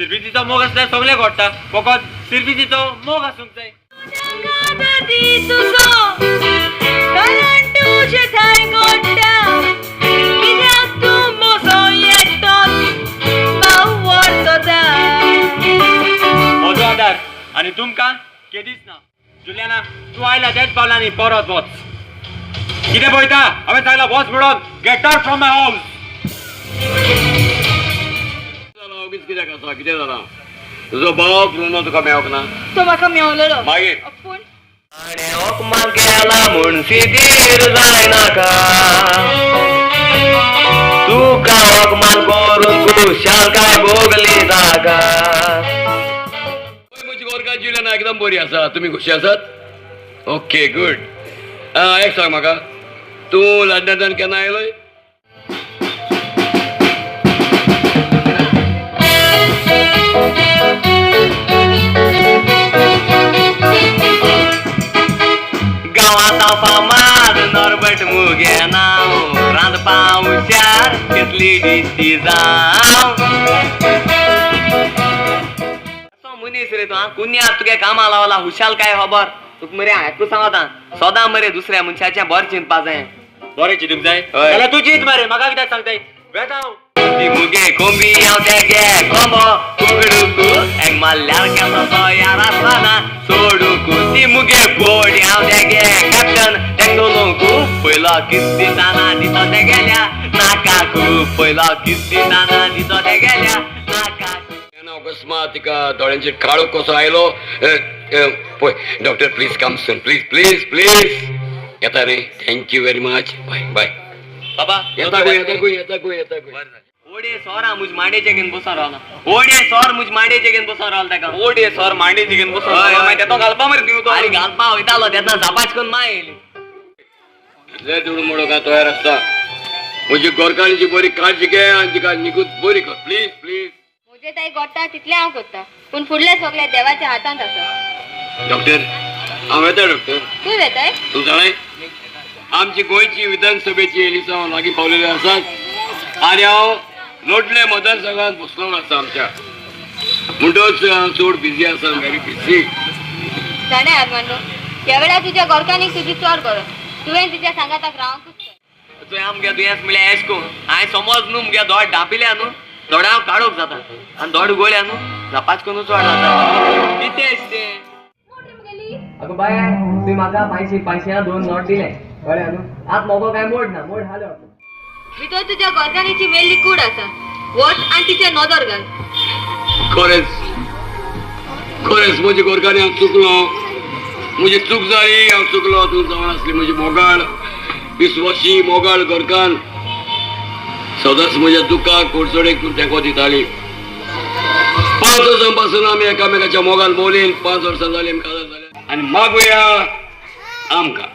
सिर्विसीचो मोग आसल्यार सगळें घडटा, फकत सिर्विसीचो मोग आसूंक जाय. म्हजो आदार आनी तुमकां केदीच ना. जुलियाना, तूं आयला त्याच पावलांनी परत वच. कितें पळयता? हांवें सांगलां वच म्हणून. Get out from my house. ओगीच कित्याक आसा? कितें जालां? तुजो भाव ब्रुनो तुका मेळोंक ना? तो म्हाका मेवलेलो. मागीर? पूण ओकमान केला म्हूण सिदीर जायनाका, तुका ओकमान करून खुशालकाय भोगली जागा. म्हजी गोरकार जुलियाना एकदम बरी आसा. तुमी खुशी आसात? Okay, good. एक सांग म्हाका, तूं लंडनान केन्ना आयलोय? गांवांत फामाद नॉर्बर्ट मुगे नांव, रांदपा हुशार केसली डीश ती जावं. असो मनीस रे तूं. कुन्याक तुगे कामा लावला, हुशाल काय खबर तुका मरे. हांव सांगता, सदां मरे दुसऱ्या मनशाचें बरें चिंतपा जाय. बरें चिंतूंक जाय हय. जाल्यार तूं चिंत मरे, म्हाका कित्याक सांगताय? वेता हांव. ती मुगे कोंबी हांव तेगे कोंबो उगडूंक, एक मारल्यार केलो तो यार आसतना सोडूंक. ती मुगे बोडी हांव तेगे कॅप्टन तें चलोवंक, पयलो किस दिताना दितो तेगेल्या नाकाकू, पयलो किस दिताना दितो तेगेल्या नाकाकू. केन्ना अकस्मात तिका दोळ्यांचेर काळोख कसो आयलो. पळय doctor, please come soon, please please please. येता न्ही? Thank you very much. Bye bye. बाबा. येता गो, येता गो, येता गो, येता गो. ओडे सोर मुज मांडेचे घेवन बसोन रावला. ओडे सोर मुज मांडेचे घेवन बसोन रावला ताका. ओडे सर मांडेचे घेवन बसोन रावला. मागीर तेतो घालपा मरे दिव तो. आरे घालपा वयतालो तेन्ना झापाच करून माय येयली. इतले दुडू मोडूंक हांव तयार आसता. म्हजी गोरकांची बरी काळजी घे आनी तिका निगूत बरी कर, प्लीज प्लीज. म्हजे ताई गोडटा तितलें हांव करता, पूण फुडलें सगळें देवाच्या हातांत आसा. डॉक्टर, हांव येता डॉक्टर. तूं वेताय? तूं जाणाय, आमची गोंयची विधानसभेची एलिसांव लागीं पावलेले आसात आनी हांव लोटले मतदारसंघात बसलेलो आसा आमच्या, म्हणटच हांव चड बिजी आसा, व्हेरी बिजी. जाणें आरमांडो, ह्या वेळार तुज्या गोरकांनीक तुजी चड गरज. तुवें तिच्या सांगाताक रावंकूच जाय. तुवें आमगे दुयेंस म्हळ्यार एश करून हांवें समज न्हू, मुगे दोड धांपिल्या न्हू, दोड हांव काडूंक जाता आनी दोड उगोळ्या न्हू, झपाच करून चड जाता. कितें तें? अगो बाय, तुवें म्हाका पांयशी पांयश्या दोन नोट दिले, कळ्ळें न्हू? आतां मोगो काय मोड ना मोड हालो. भितर तुज्या गोरकांनीची मेल्ली कूड आसा, वच आनी तिचेर नदर घाल. खरेंच खरेंच म्हजी गोरकांनी हांव चुकलो, म्हजी चूक जाली, हांव चुकलो. तूं जावन आसली म्हजी मोगाळ, विस्वाशी मोगाळ गोरकान, सदांच म्हज्या दुख्खाक कोडसोडेक तूं तेंको दिताली. 5 वर्सां पासून आमी एकामेकाच्या मोगान भोंवलीं. 5 वर्सां जालीं आमी काजार जाले आनी मागुया आमकां.